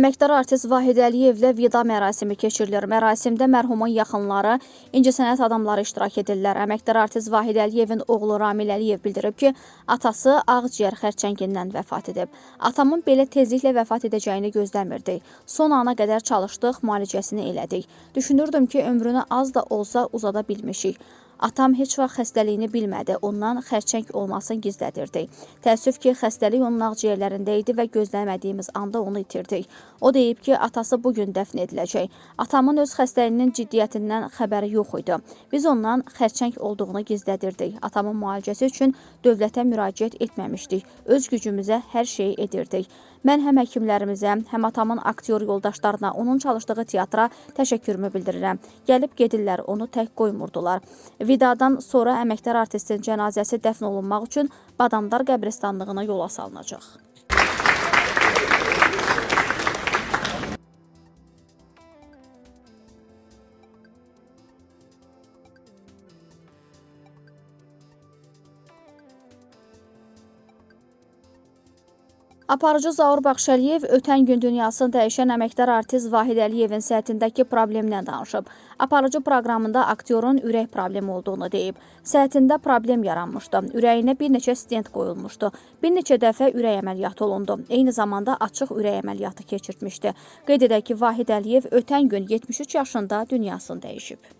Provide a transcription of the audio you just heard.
Əməkdar artist Vahid Əliyevlə vida mərasimi keçirilir. Mərasimdə mərhumun yaxınları, incəsənət adamları iştirak edirlər. Əməkdar artist Vahid Əliyevin oğlu Ramil Əliyev bildirib ki, atası ağciyər xərçəngindən vəfat edib. Atamın belə tezliklə vəfat edəcəyini gözləmirdik. Son ana qədər çalışdıq, müalicəsini elədik. Düşünürdüm ki, ömrünü az da olsa uzada bilmişik. Atam heç vaxt xəstəliyini bilmədi, ondan xərçəng olmasını gizlədirdik. Təəssüf ki, xəstəlik onun ağciyərlərində idi və gözləmədiyimiz anda onu itirdik. O deyib ki, atası bu gün dəfn ediləcək. Atamın öz xəstəliyinin ciddiyyətindən xəbəri yox idi. Biz ondan xərçəng olduğunu gizlədirdik. Atamın müalicəsi üçün dövlətə müraciət etməmişdik. Öz gücümüzə hər şeyi edirdik. Mən həm həkimlərimizə, həm atamın aktyor yoldaşlarına, onun çalışdığı teatra təşəkkürümü bildirirəm. Gəlib gedirlər, onu tək qoymurdular. Vidadan sonra əməkdar artistin cənazəsi dəfn olunmaq üçün Badamdar qəbristanlığına yola salınacaq. Aparıcı Zaur Baxşəliyev ötən gün dünyasını dəyişən əməkdar artist Vahid Əliyevin səhhətindəki problemdən danışıb. Aparıcı proqramında aktyorun ürək problemi olduğunu deyib. Səhhətində problem yaranmışdı. Ürəyinə bir neçə stent qoyulmuşdu. Bir neçə dəfə ürək əməliyyatı olundu. Eyni zamanda açıq ürək əməliyyatı keçirtmişdi. Qeyd edək ki, Vahid Əliyev ötən gün 73 yaşında dünyasını dəyişib.